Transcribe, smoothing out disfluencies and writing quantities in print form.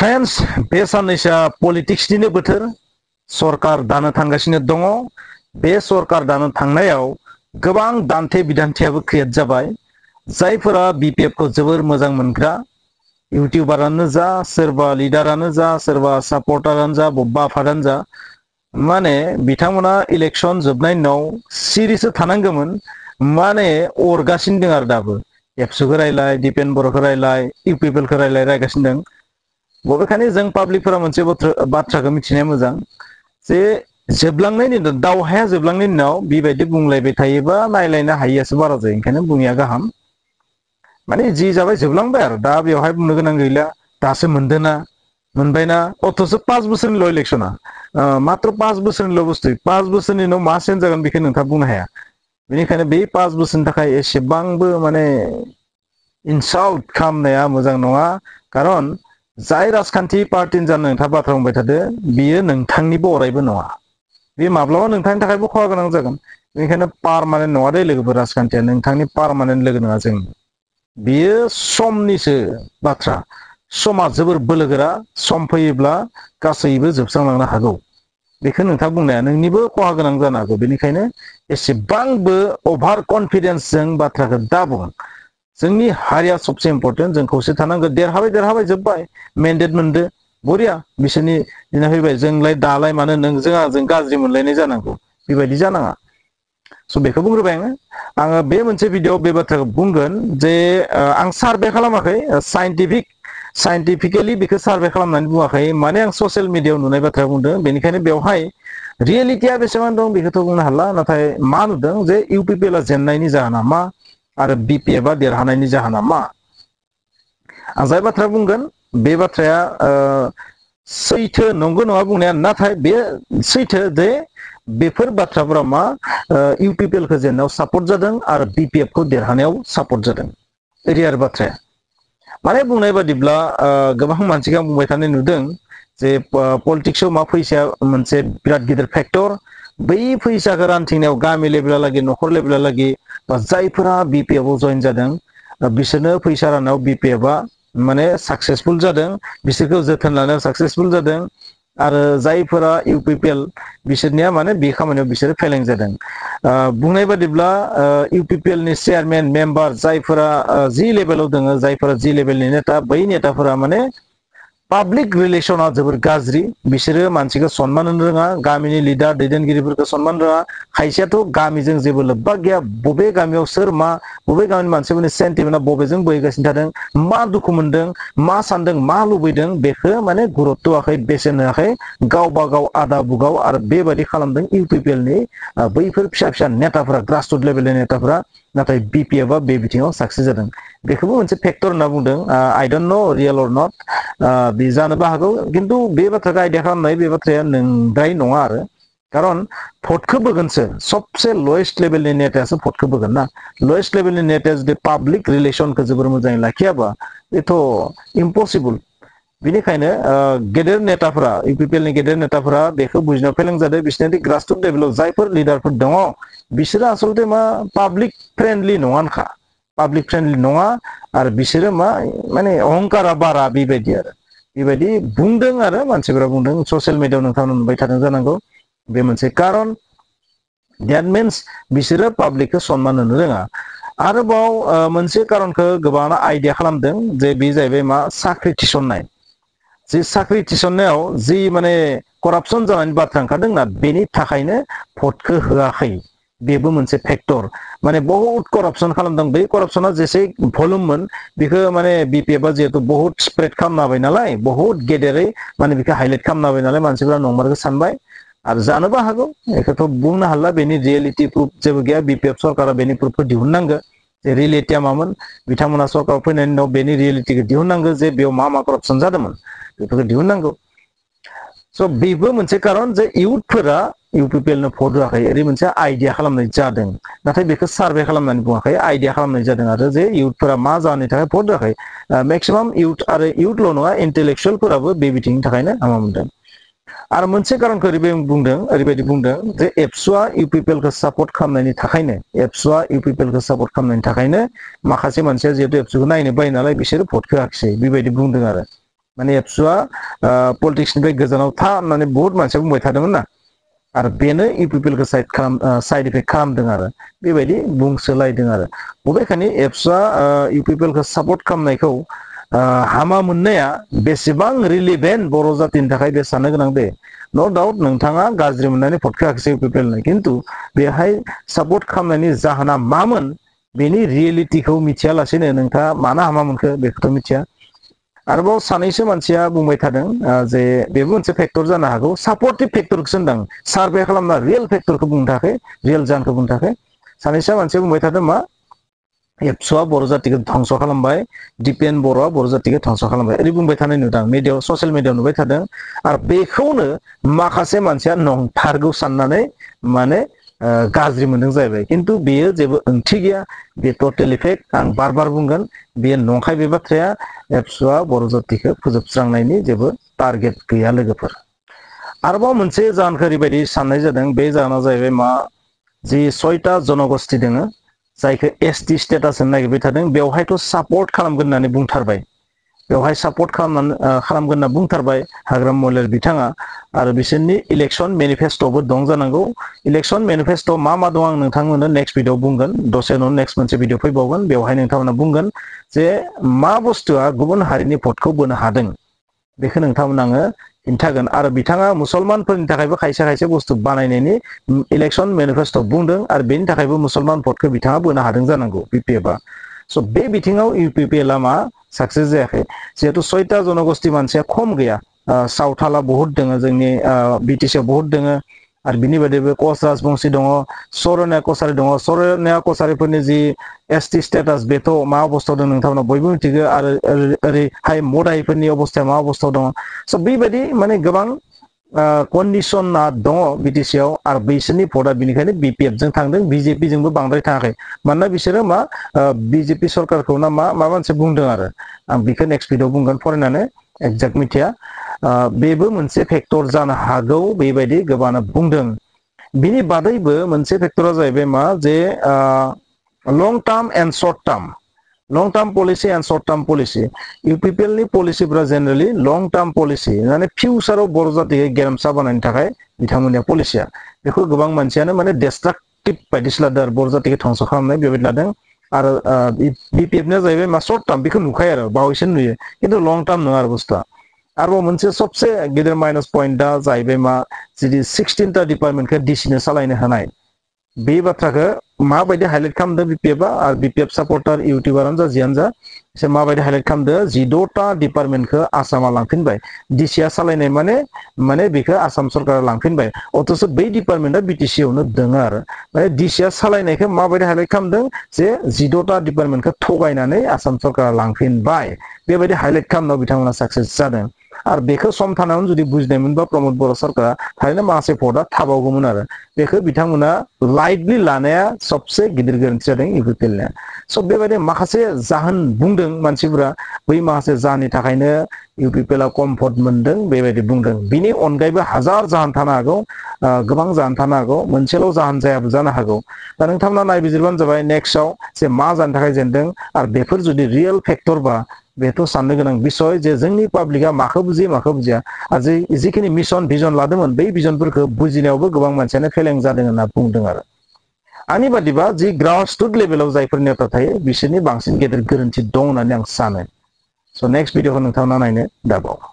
friends बे साननैसोआ पलिटिक्सनिनो बोथोर सरकार दानो थांगासिनो दङ बे सरकार दानो थांनायाव गोबां दान्थे बिदान्थेयाबो क्रिएट जाबाय जायफोरा बीपीएफ खौ जोबोर मोजां मोनग्रा इउटिउबारानो जा सोरबा लिडारानो जा सोरबा सापर्टारानो जा बब्बा आफादानो जा माने बिथांमोना इलेक्शन जोबनायनि उनाव सिरिसो थानांगौमोन माने अरगासिनो दं आरो दाबो एबसुखौ रायलाय दीपेन बर'खौ रायलाय इउपिपिएलखौ रायलायगासिनो दं बबेखानि जों पाब्लिकफोरा मोनसे बाथ्राखौ मिथिनाया मोजां जे जोबलांनायनि उनाव दावहाया जोबलांनायनि उनाव बेबायदि बुंलायबाय थायोबा नायलायनो हायियासो बारा जायो ओंखायनो बुङिया गाहाम माने जि जाबाय जोबलांबाय आरो दा बेवहाय बुंनो गोनां गैला दासो मोनदोना मोनबायना अथ'सो 5 बोसोरनिल' इलेक्शना मात्र 5 बोसोरनिल' बुस्थु 5 बोसोरनि उनाव मा चेन्ज जागोन बेखौ नोंथाङा बुंनो हाया बेनिखायनो बे 5 बोसोरनि थाखाय एसेबांबो माने इनसाल्ट खालामनाया मोजां नङा खारन जाय राजखान्थि पार्टिनि जानो नोंथाङा बाथ्रा बुंबाय थादो बियो नोंथांनिबो अरायबो नङा बे माब्लाबा नोंथांनि थाखायबो खहा गोनां जागोन बेनिखायनो पार्मानेन्ट नङा दे लोगोफोर राजखान्थिया नोंथांनि पार्मानेन्ट लोगो नङा जों बियो समनिसो बाथ्रा समा जोबोर बोलोगोरा सम फैयोब्ला गासैबो जोबस्रांलांनो हागौ बेखौ नोंथाङा बुंनाया नोंनिबो खहा गोनां जानो हागौ बेनिखायनो एसेबांबो अभार कनफिडेन्सजों बाथ्राखौ दा बुं जोंनि हारिया सबसे इम्पर्टेन्ट जों खौसे थानांगौ देरहाबाय जोब्बाय मेन्डेट मोनदो बरिया बिसोरनि दिना फैबाय जोंलाय दालाय मानो नोंजों आंजों गाज्रि मोनलायनाय जानांगौ बेबायदि जानाङा स' बेखौ बुंग्रोबाय आङो बे मोनसे भिडिअ बे बाथ्राखौ बुंगोन जे आं सार्भे खालामाखै साइन्टिफिकेलि बेखौ सार्भे खालामनानै बुङाखै माने आं ससियेल मिडियायाव नुनाय बाथ्रा बुंदों बेनिखायनो बेवहाय रियेलिटिया बेसेबां दं बेखौथ' बुंनो हाला नाथाय मा नुदों जे इउपिपिएलआ जेननायनि जाहोना मा आरो बीपीएफआ देरहानायनि जाहोना मा आं जाय बाथ्रा बुंगोन बे बाथ्राया सैथो नंगौ नङा बुंनाया नाथाय बे सैथो जे बेफोर बाथ्राफोरा मा इउपिपिएलखौ जेननायाव सापर्ट जादों आरो बीपीएफखौ देरहानायाव सापर्ट जादों ओरै आरो बाथ्राया माने बुंनाय बादिब्ला गोबां मानसिखौ बुंबाय थानाय नुदों जे पलिटिक्सआव मा फैसाया मोनसे बिराद गिदिर फेक्टर बै फैसाखौ रानथिंनायाव गामि लेभेलालागि न'खर लेभेलालागि बा जायफोरा बीपीएफआव जइन जादों बिसोरनो फैसा राननायाव बीपीएफआ माने साक्सेसफुल जादों बिसोरखौ जोथोन लानायाव साक्सेसफुल जादों आरो जायफोरा इउपिपिएल बिसोरनिया माने बे खामानियाव बिसोरो फेलें जादों बुंनाय बादिब्ला इउपिपिएलनि चेयारमेन मेम्बार जायफोरा जि लेभेलाव दङ जायफोरा जि लेभेलनि नेता बै नेताफोरा माने पाब्लिक रिलेसना जोबोर गाज्रि बिसोरो मानसिखौ सनमान होनो रोङा गामिनि लिडार दैदेनगिरिफोरखौ सनमान रोङा खायसेयाथ' गामिजों जेबो लोब्बा गैया बबे गामियाव सोर मा बबे गामिनि मानसिफोरनि सेन्टिमेन्टआ बबेजों बोहैगासिनो थादों मा दुखु मोनदों मा सानदों मा लुबैदों बेखौ माने गुरुत्त होआखै बेसेन होआखै गावबा गाव आदा बुगाव आरो बेबायदि खालामदों इउपिपिएलनि बैफोर फिसा फिसा नेताफोरा ग्रासरुट लेभेलनि नेताफोरा नाथाय बीपीएफआ बे बिथिङाव साक्सेस जादों बेखौबो मोनसे फेक्टर होनना बुंदों आइ डोन्ट नो रियेल अर नट बे जानोबो हागौ खिन्थु बे बाथ्राखौ आइडिया खालामनाय बे बाथ्राया नंद्राय नङा आरो खारन भटखौ बोगोनसो सबसे लवेस्ट लेभेलनि नेतायासो भटखौ बोगोन ना लवेस्ट लेभेलनि नेताया जुदि पाब्लिक रिलेसनखौ जोबोर मोजाङै लाखियाबा बेथ' इम्पसिबल बेनिखायनो गेदेर नेताफोरा इउपिपिएलनि गेदेर नेताफोरा बेखौ बुजिनायाव फेलें जादों बिसोरनि ग्रासरुट लेभेलाव जायफोर लिडारफोर दङ बिसोरो आसलते मा पाब्लिक फ्रेन्डलि नङानोखा पाब्लिक फ्रेन्डलि नङा आरो बिसोरो मा माने अहंकारा बारा बेबायदि आरो बेबायदि बुंदों आरो मानसिफोरा बुंदों ससियेल मिडियायाव नोंथांमोन नुबाय थादों जानांगौ बे मोनसे कारन देट मिन्स बिसोरो पाब्लिकखौ सनमान होनो रोङा आरोबाव मोनसे कारनखौ गोबाङानो आइडिया खालामदों जे बे जाहैबाय मा साख्रि थिसननाय जि साख्रि थिसननायाव जि माने करापसन जानायनि बाथ्रा ओंखारदोंना बेनि थाखायनो भटखौ होआखै बेबो मोनसे फेक्टर माने बहुत करापसन खालामदों बे करापसना जेसे भलुममोन बेखौ माने बीपीएफआ जिहेतु बहुत स्प्रेड खालामना होबाय नालाय बहुत गेदेरै माने बेखौ हाइलाइट खालामना होबाय नालाय मानसिफोरा नंमारगौ सानबाय आरो जानोबो हागौ बेखौथ' बुंनो हाला बेनि रियेलिटि प्रुफ जेबो गैया बीपीएफ सरकारा बेनि प्रुफखौ दिहुननांगौ जे रियेलिटिया मामोन बिथांमोना सरकार फैनायनि उनाव बेनि रियेलिटिखौ दिहुननांगौ जे बेयाव मा करापसन जादोंमोन बेफोरखौ दिहुननांगौ स' बेबो मोनसे कारन जे इउथफोरा इउपिपिएलनो भट होआखै ओरै मोनसे आइडिया खालामनाय जादों नाथाय बेखौ सार्भे खालामनानै बुङाखै आइडिया खालामनाय जादों आरो जे इउथफोरा मा जाहोननि थाखाय भट होआखै मेक्सिमाम इउथ आरो इउथल' नङा इन्टेलेक्सुयेलफोराबो बे बिथिंनि थाखायनो हामा मोनदों आरो मोनसे कारनखौ ओरैबायदि बुंदों जे एबसुआ इउपिपिएलखौ सापर्ट खालामनायनि थाखायनो माखासे मानसिया जिहेतु एबसुखौ नायनो बायो नालाय बिसोरो भट होआखिसै बेबायदि बुंदों आरो माने एबसुआ पलिटिक्सनिफ्राय गोजानाव था होननानै बहुत मानसिया बुंबाय थादोंमोन ना आरो बेनो इउपिपिएलखौ साइड इफेक्ट खालामदों आरो बेबायदि बुंसोलायदों आरो बबेखानि एबसुआ इउपिपिएलखौ सापर्ट खालामनायखौ हामा मोननाया बेसेबां रिलिभेन्ट बर' जातिनि थाखाय बे साननो गोनां दे न' डाउट नोंथाङा गाज्रि मोननानै भट होआखिसै इउपिपिएलनो खिन्थु बेहाय सापर्ट खालामनायनि जाहोना मामोन बेनि रियेलिटिखौ मिथियालासेनो नोंथाङा मानो हामा मोनखो बेखौथ' मिथिया आरोबाव सानैसो मानसिया बुंबाय थादों जे बेबो मोनसे फेक्टर जानो हागौ सापर्टिभ फेक्टरखौसो होनदां सार्भे खालामना रियेल फेक्टरखौ बुंनो थाखाय रियेल जाहोनखौ बुंनो थाखाय सानैसो मानसिया बुंबाय थादों मा एबसुआ बर' जातिखौ धंस खालामबाय दिपेन बर'आ बर' जातिखौ धंस खालामबाय ओरै बुंबाय थानाय नुदों मिडियाआव ससियेल मिडियाआव नुबाय थादों आरो बेखौनो माखासे मानसिया नंथारगौ साननानै माने गाज्रि मोनदों जाहैबाय खिन्थु बेयो जेबो ओंथि गैया बे टटेलि फेक्ट आं बार बार बुंगोन बेयो नंखाय बे बाथ्राया एबसुआ बर' जातिखौ फोजोबस्रांनायनि जेबो टारगेट गैया लोगोफोर आरोबाव मोनसे जाहोनखौ ओरैबायदि साननाय जादों बे जाहोना जाहैबाय मा जि 6टा जनगोष्ठी दोङो जायखौ एसटि स्टेटास होनो नागिरबाय थादों बेवहायथ' सापर्ट खालामगोन होननानै बुंथारबाय बेवहाय सापर्ट खालामगोन होनना बुंथारबाय हाग्राम महिलारि बिथाङा आरो बिसोरनि इलेक्सन मेनिफेस्ट'बो दं जानांगौ इलेक्सन मेनिफेस्ट' मा दं आं नोंथांमोननो नेक्स्ट भिडिअ बुंगोन दसे उनाव नेक्स्ट मोनसे भिडिअ फैबावगोन बेवहाय नोंथांमोना बुंगोन जे मा बुस्थुआ गुबुन हारिनि भटखौ बोनो हादों बेखौ नोंथांमोन आङो खिन्थागोन आरो बिथाङा मुसलमानफोरनि थाखायबो खायसे खायसे बुस्थु बानायनायनि इलेक्सन मेनिफेस्ट' बुंदों आरो बेनि थाखायबो मुसलमान भटखौ बिथाङा बोनो हादों जानांगौ बिपिएफआ स' बे बिथिङाव इउपिपिएलआ मा साक्सेस जायाखै जिहेतु 6टा जनगोष्ठी मानसिया खम गैया सावथाला बहुत दङ जोंनि बिटिसिआव बहुत दङ आरो बिनि बादैबो कच राजबंसि दङ सरनिया कसारि दङ सरनिया कसारिफोरनि जि एसटि स्टेटास बेथ' मा अबस्थायाव दं नोंथांमोना बयबो मिथिगौ आरो ओरैहाय मदाइफोरनि अबस्थाया मा अबस्थायाव दङ स' बेबायदि माने गोबां कन्डिसना दङ बिटिसिआव आरो बैसोरनि भटआ बेनिखायनो बिपिएफजों थांदों बिजेपिजोंबो बांद्राय थाङाखै मानोना बिसोरो मा बिजेपि सरकारखौ ना मा मोनसे बुंदों आरो आं बेखौ नेक्स्ट भिडिअ बुंगोन फरायनानै एक्जेक्ट मिथिया बेबो मोनसे फेक्टर जानो हागौ बेबायदि गोबाङानो बुंदों बिनि बादैबो मोनसे फेक्टरा जाहैबाय मा जे long term and short term policy and short term policy इउपिपिएलनि पलिसिफोरा जेनेरेलि लं टार्म पलिसि माने फिउचाराव बर' जातिखौ गेरेमसा बानायनो थाखाय बिथांमोननिया पलिसिया बेखौ गोबां मानसियानो माने डेस्ट्राक्टिभ बायदिसो लादों आरो बर' जातिखौ धंस खालामनाय बेबायदि लादों आरो बिपिएफनिया जाहैबाय मा सर्ट टार्म बेखौ नुखायो आरो बावैसो नुयो खिन्थु लं टार्म नङा आरो बुस्थुआ आरोबाव मोनसे सबसे गेदेर माइनास पइन्टआ जाहैबाय मा जुदि 16टा डिपार्टमेन्टखौ डिसिनो सालायनो हानाय बे बाथ्राखौ माबायदि हाइलाइट खालामदों बिपिएफआ आरो बिपिएफ सापर्टार इउटिउबारानो जा जियानो जा बिसोर माबायदि हाइलाइट खालामदों 14टा डिपार्टमेन्टखौ आसामा लांफिनबाय डिसिआ सालायनाय माने बेखौ आसाम सरकारा लांफिनबाय अथ'स' बै डिपार्टमेन्टआ बिटिसिआवनो दङ आरो माने डिसिआ सालायनायखौ माबायदि हाइलाइट खालामदों जे 14टा डिपार्टमेन्टखौ थगायनानै आसाम सरकारा लांफिनबाय बेबायदि हाइलाइट खालामनायाव बिथांमोना साक्सेस जादों आरो बेखौ सम थानायावनो जुदि बुजिनायमोनबा प्रमद बर' सरकारा थारैनो माखासे भटआ थाबावगौमोन आरो बेखौ बिथांमोना लाइटलि लानाया सबसे गिदिर गोरोन्थि जादों इउपिपिएलनिया स' बेबायदि माखासे जाहोन बुंदों मानसिफोरा बै माखासे जाहोननि थाखायनो इउपिपिएलआ खम भट मोनदों बेबायदि बुंदों बिनि अनगायैबो हाजार जाहोन थानो हागौ गोबां जाहोन थानो हागौ मोनसेल' जाहोन जायाबो जानो हागौ दा नोंथांमोना नायबिजिरबानो जाबाय नेक्स्टआव जे मा जानो थाखाय जेनदों आरो बेफोर जुदि रियेल फेक्टरबा बेथ' साननो गोनां बिसय जे जोंनि पाब्लिकआ माखौ बुजियो माखौ बुजिया आरो जिखिनि मिशन भिजन लादोंमोन बै भिजनफोरखौ बुजिनायावबो गोबां मानसियानो फेलें जादों होनना बुंदों आरो आंनि बादिबा जि ग्रासरुट लेभेलाव जायफोर नेता थायो बिसोरनि बांसिन गेदेर गोरोन्थि दं होननानै आं सानो स' नेक्स्ट भिडिअखौ नोंथांमोना नायनो दाबाव